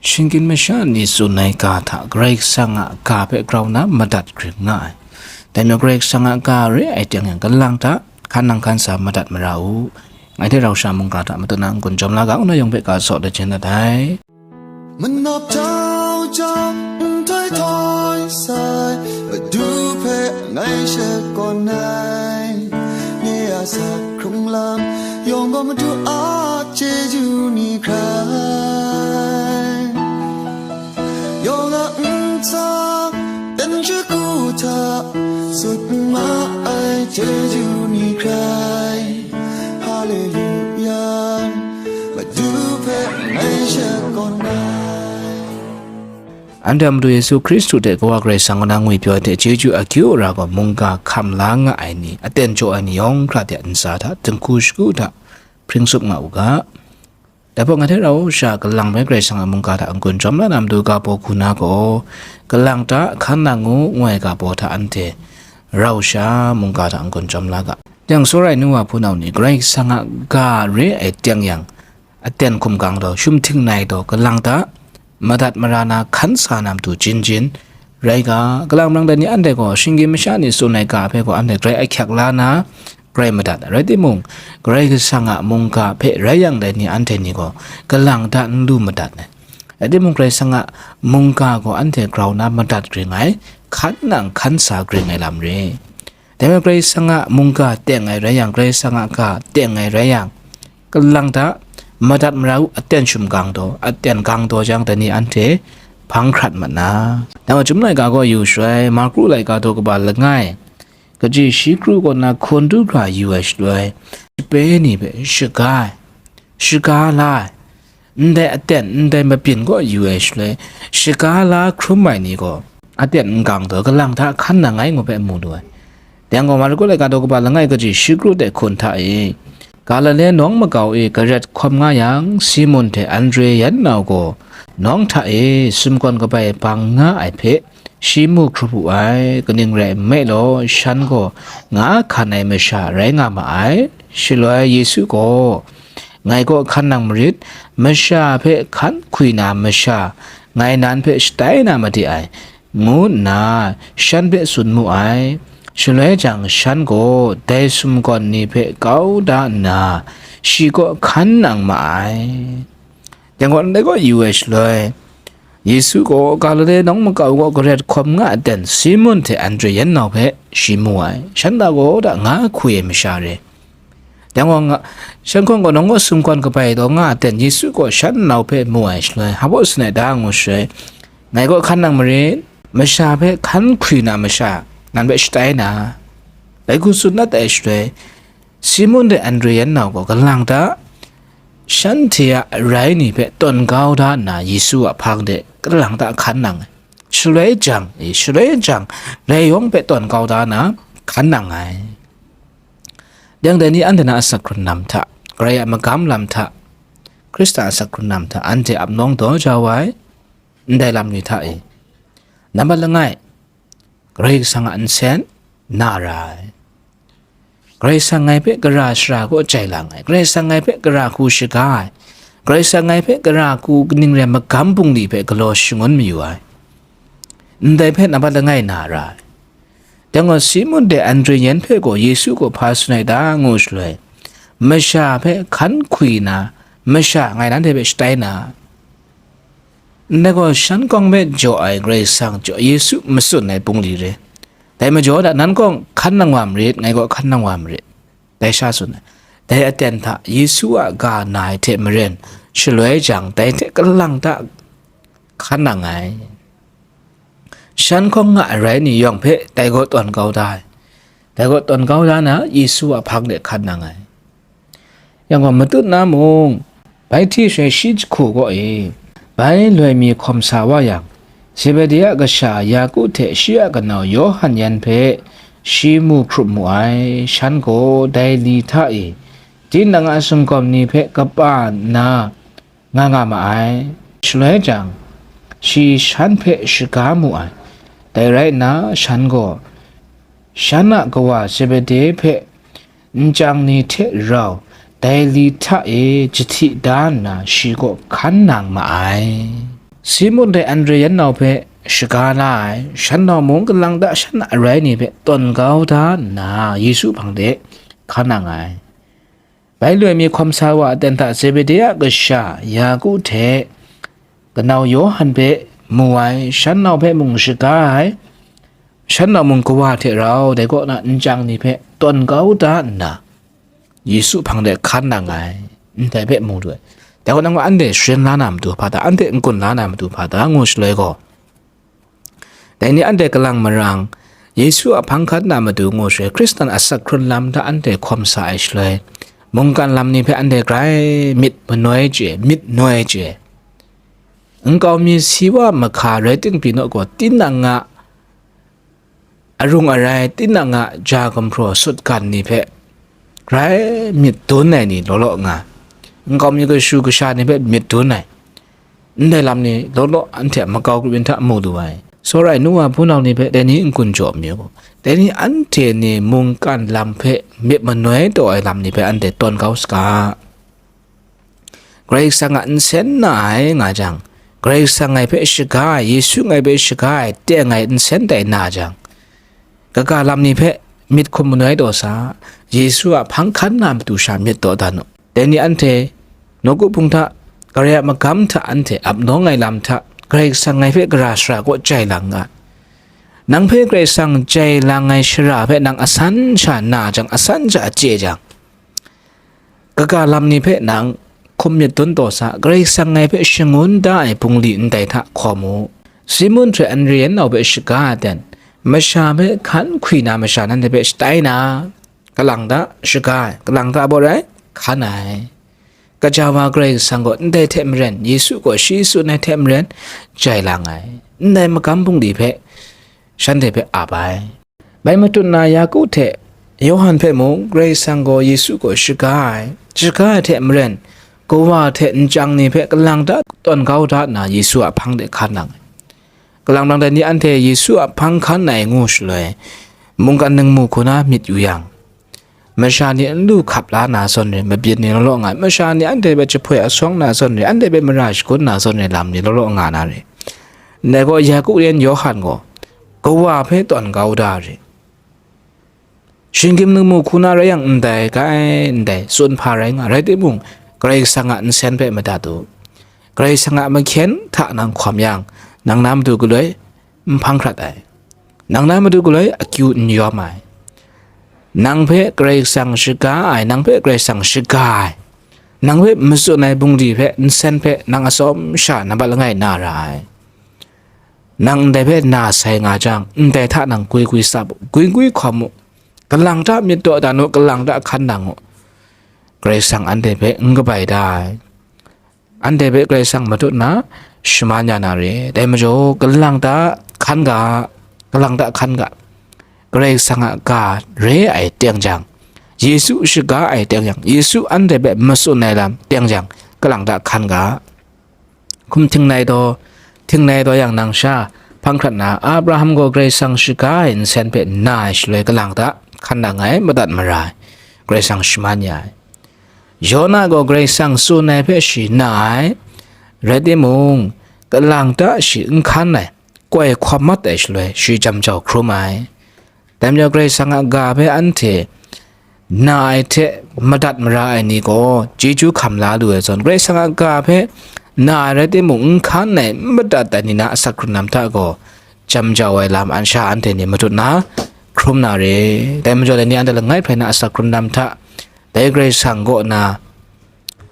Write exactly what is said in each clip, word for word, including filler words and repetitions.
Shinggyim masha ni tsun ai ga hta Karai Kasang a ga hpe grau na madat gring nga ai. Dai majaw Karai Kasang a ga re ai teng yang, kalang hta hkan nang hkan sa madat mara u. Ngai hte rau sha mungga hta matut na n-gun jawm la ga, ngu na yawng hpe ga tsaw lajin dat ai. Manap tau jang, nhtoi htoi sai, Madu hpe ngai shakawn ai. Nye a asak hkrung lam yawng gaw Madu a chyeju ni hkrai, yawng a ntsa ten shagu hta sut ma ai chyeju ni hkrai. Haleluya, Madu hpe ngai shakawn ai. Anhte a Madu Yesu Hkristu hte Kawa Karai Kasang kaw na ngwipyaw ai hte chyeju akyu ara gaw mungga hkam la nga ai ni, aten jaw ai ni yawng hkra de a ntsa hta, dinghku shagu hta hpring tsup nga u ga. Dai hpawng ngai hte rau sha kalang bai Karai Kasang a mungga hta n-gun jawm la na matu ga baw hku na gaw, kalang hta hkan nang ngu ngu ai ga baw hta anhte rau sha mungga hta n-gun jawm la ga. Yang tsawra ai nu wa hpunau ni, Karai Kasang a ga re ai teng yang, aten hkum gang taw, shum hting nai taw, kalang hta madat mara na hkan sa na matu jin jin rai ga, kalang marang dai ni anhte gaw shinggyim masha ni tsun ai ga hpe gaw anhte grai ahkyak la na, grai madat ai. Rai timung, Karai Kasang a mungga hpe rai yang dai ni anhte ni gaw kalang hta n lu madat ai. Rai timung, Karai Kasang a mungga gaw anhte grau na madat gring ai, hkan nang hkan sa gring ai lam re. Dai majaw Karai Kasang a mungga teng ai rai yang, Karai Kasang a ga teng ai rai yang, kalang hta madat mara u, aten shum gang taw, aten gang taw jang, dai ni anhte hpang hkrat mat na. Dai wa, Chyum laika gaw yu shaloi, Marku laika daw kaba langai, kaji shi kru kaw na hkun du hkra yu ai shaloi, shape ni hpe shaga ai, shaga la ai, ndai aten, ndai mabyin kaw yu ai shaloi, shaga la hkrum ai ni gaw, aten n gang taw, kalang hta hkan nang ai ngu hpe mu lu ai. Dai yang gaw, Marku laika daw kaba langai kaji shi kru de hkun hta e, Galile nawng makau e garet hkawm nga yang, Simun hte Andre yan nau gaw nawng hta e sumgawn kabai bang nga ai hpe shi mu hkrup wu ai. Kaning rai nme law, shan gaw nga hkan ai masha rai nga ma ai. Shaloi Yesu gaw, "Ngai kaw hkan nang marit, masha hpe hkan hkwi na masha, ngai nan hpe shatai na made ai," ngu nna shan hpe tsun mu ai. Shaloi jang, shan gaw dai sumgawn ni hpe kau da nna, shi kaw hkan nang ma ai. Yang gaw, ndai kaw yu ai shaloi, Yesu gaw Galile nawng makau kaw garet hkawm nga ai aten Simun hte Andre yan nau hpe shi mu ai. Shan ta gaw da nga hkwi ai masha re. Dai gaw nga, shan hkawng gaw nawng gaw sumgawn kabai taw nga ai aten Yesu gaw shan nau hpe mu ai shaloi, hpa baw tsun ai ta ngu shaloi, "Ngai kaw hkan nang marit, masha hpe hkan hkwi na masha, nan hpe shatai na," dai hku tsun dat ai shaloi, Simun hte Andre yan nau gaw kalang ta, shanhte a arai ni hpe tawn kau da nna, Yesu a hpang de kalang ta hkan nang ai. Shaloi jang, e, shaloi jang, rai yawng hpe tawn kau da nna, hkan nang ai. Dang dai ni anhte na asak hkrun lam hta, Karai a magam lam hta, Hkristan asak hkrun lam hta, anhte ap nawng daw jau ai, ndai lam ni hta e. Nambat langai, Karai Kasang a nsen na ra ai. Karai Kasang ngai hpe gara shara kaw jai lang ai. Karai Kasang ngai hpe gara hku shaga ai. Karai Kasang ngai hpe gara hku kaning rai magam bungli hpe galaw shangun mayu ai. Ndai hpe nambat langai na ra ai. Dang gaw, Simun de Andre yan hpe gaw Yesu gaw hpa tsun ai ta ngu shaloi, masha hpe hkan hkwi na, masha ngai nanhte hpe shatai na, ndai gaw shan kawng hpe jaw ai Karai Kasang jaw Yesu matsun ai bungli re. Dai majaw da, nan kawng hkan nang wa marit, ngai gaw hkan nang wa marit, dai sha tsun ai. Dai aten hta Yesu a ga na ai hte maren, shaloi jang dai hte kalang ta hkan nang ai. Shan hkawng nga ai rai ni yawng hpe dai gaw tawn kau da ai. Dai gaw tawn kau da na, Yesu a hpang de hkan nang ai. Yang gaw, matut na mung, bai hti shaloi shi jahku kaw e, bai loi mi hkawm sa wa yang, Zebedi a kasha Yaku hte shi a kanau Yawhan yan hpe shi mu hkrup mu ai. Shan gaw dai li hta e, tinang a sumgawn ni hpe kaba nna nga nga ma ai. Shaloi jang, shi shan hpe shaga mu ai. Dai rai nna, shan gaw shan a kawa Zebedi hpe nchyang ni hte rau dai li hta e jahti da nna, shi kaw hkan nang ma ai. Simun dai Andre yan nau hpe shaga la ai, shan nau mung kalang ta shan a arai ni hpe tawn kau da nna, Yesu hpang de hkan nang ai. Bai loi mi hkawm sa wa a ten hta Zebedi a kasha Yaku hte kanau Yawhan hpe mu ai, shan nau hpe mung shaga ai, shan nau mung kawa hte rau dai kaw na nchyang ni hpe tawn kau da nna, Yesu hpang de hkan nang ai, ndai hpe mu lu ai. Dai kaw na gaw, anhte sharin la na matu hpa ta, anhte n-gun la na matu hpa ta, ngu shaloi gaw, dai ni anhte kalang marang, Yesu a hpang hkan na matu ngu shaloi, Hkristan asak hkrun lam hta anhte hkawm sa ai shaloi, mungkan lam ni hpe anhte grai myit manoi chye, myit noi chye. Nkau mi si wa mahka rai ting pyi naw gaw, tinang a arung arai, tinang a ja gumhpraw sutgan ni hpe grai myit dun ai ni law law nga, nkau mi kashu kasha ni hpe myit dun ai, ndai lam ni law law anhte a makau grup yin hta mu lu ai. Sawrai nu wa hpunau ni hpe dai ni n-gun jaw mi u. Dai ni anhte ni mungkan lam hpe myit manoi taw ai lam ni hpe anhte tawn kau saga. Karai Kasang a nsen na ai nga jang, Karai Kasang ngai hpe shaga ai, Yesu ngai hpe shaga ai, teng ai nsen tai na jang, kaga lam ni hpe myit hkum manoi taw sa, Yesu a hpang hkan na matu sha myit taw dan u. Dai ni anhte nawku hpung hta, Karai a magam hta anhte ap nawng ai lam hta, Karai Kasang ngai hpe gara shara kaw jai lang nga. Nang hpe Karai Kasang jai lang ai shara hpe nang asan sha na jang, asan sha chye jang, kaga lam ni hpe nang hkum myit dun taw sa, Karai Kasang ngai hpe shangun da ai bungli ndai hta hkaw mu. Simun hte Andre yan nau hpe shaga ai ten, masha hpe hkan hkwi na masha nanhte hpe shatai na, kalang ta shaga ai, kalang ta baw rai hkan ai. Kaja wa Karai Kasang gaw ndai hte maren, Yesu gaw shi tsun ai hte maren, jai lang ai. Ndai magam bungli hpe shanhte hpe ap ai. Bai matut na Yaku hte Yawhan hpe mung Karai Kasang gaw Yesu gaw shaga ai, shaga ai hte maren, kawa hte nchyang ni hpe kalang ta tawn kau da nna Yesu a hpang de hkan nang ai. Kalang nang dai ni anhte Yesu a hpang hkan ai ngu shaloi, mungkan ningmu hku na myit yu yang, masha ni n lu hkap la na zawn re, mabyin ni law law nga ai, masha ni anhte hpe jahpoi asawng na zawn re, anhte hpe mara shagun na zawn re lam ni law law nga na re. Ndai gaw Yaku yan Yawhan gaw kawa hpe tawn kau da re. Shinggyim ningmu hku na rai yang ndai, kai ndai, tsun hpa rai nga, rai timung, Karai Kasang a nsen hpe madat u. Karai Kasang a mahkyen hta nang hkawm yang, nang na matu galoi n hpang hkrat ai. Nang na matu galoi akyu n yawm ai. Nang hpe Karai Kasang shaga ai, nang hpe Karai Kasang shaga ai, nang hpe matsun ai bungli hpe, nsen hpe nang atsawm sha nampat langai na ra ai. Nang ndai hpe na sai nga jang, ndai hta nang gwi gwi tsap u, gwi gwi hkawm u, kalang ta myit taw dan u, kalang ta hkan nang u. Karai Kasang anhte hpe n kabai da ai. Anhte hpe Karai Kasang matut na shaman ya na re. Dai majaw, kalang ta hkan ga, kalang ta hkan ga. Karai Kasang a ga re ai teng jang, Yesu shaga ai teng jang, Yesu anhte hpe matsun ai lam teng jang, kalang ta hkan ga. Hkum htingnai taw, htingnai taw yang nang sha hpang hkrat na, Abraham gaw Karai Kasang shaga ai nsen hpe na ai shaloi kalang ta hkan nang ai, madat mara ai, Karai Kasang shaman ya ai. Yona gaw Karai Kasang tsun ai hpe shi na ai, rai timung, kalang ta shi n hkan ai, koi hkawm mat ai shaloi shi jam jau hkrum ai. Dai majaw Karai Kasang a ga hpe anhte na ai hte madat mara ai ni gaw chyeju hkam la lu ai zawn, Karai Kasang a ga hpe na ai rai timung, n hkan ai, n madat ai ni na asak hkrun lam hta gaw jam jau ai lam an sha anhte ni matut na hkrum na re. Dai majaw dai ni anhte langai hprai na asak hkrun lam hta, dai Karai Kasang kaw na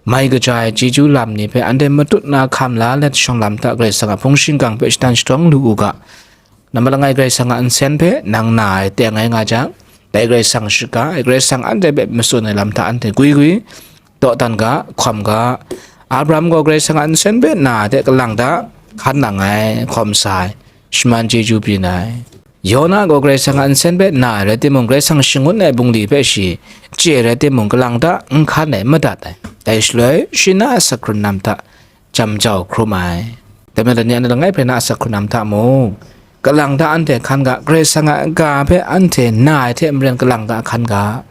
mai kaja ai chyeju lam ni hpe anhte matut na hkam la let shawng lam hta, Karai Kasang a hpung shingkang hpe shatan shahtawng lu u ga. Nambat langai Karai Kasang a nsen hpe nang na ai teng ai nga jang, dai Karai Kasang shaga ai, Karai Kasang anhte hpe matsun ai lam hta anhte gwi gwi, dawdan ga, hkawm ga. Abraham gaw Karai Kasang a nsen hpe na ai hte kalang ta hkan nang ai, hkawm sa ai, shaman chyeju byin ai. Yona gaw Karai Kasang a nsen hpe na ai rai timung, Karai Kasang shangun ai bungli hpe shi chye rai timung, kalang ta n hkan ai, n madat ai. Dai shaloi, shi na a asak hkrun lam hta jam jau hkrum ai. Dai majaw, dai ni anhte langai hprai na asak hkrun lam hta mung, kalang ta anhte hkan ga, Karai Kasang a ga hpe anhte na ai hte maren kalang ta hkan ga.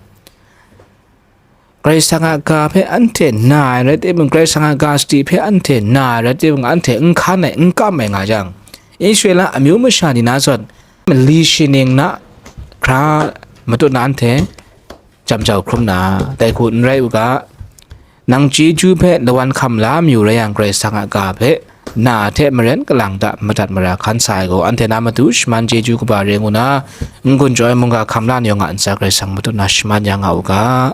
Karai Kasang a ga hpe anhte na ai rai timung, Karai Kasang a ga sadi hpe anhte na ai rai timung, anhte n hkan ai, n kam ai nga yang, Israela amyu masha ni na zawn, mali shi ning na hkra matut na anhte jam jau hkrum na, dai hku n rai u ga, nang chyeju hpe lawan hkam la mayu rai yang, Karai Kasang a ga hpe na hte maren kalang ta madat mara hkan sa ai gaw, anhte na matu shaman chyeju kaba re ngu na, n-gun jaw ai mungga hkam la ni yawng a ntsa Karai Kasang matut na shaman ya nga u ga.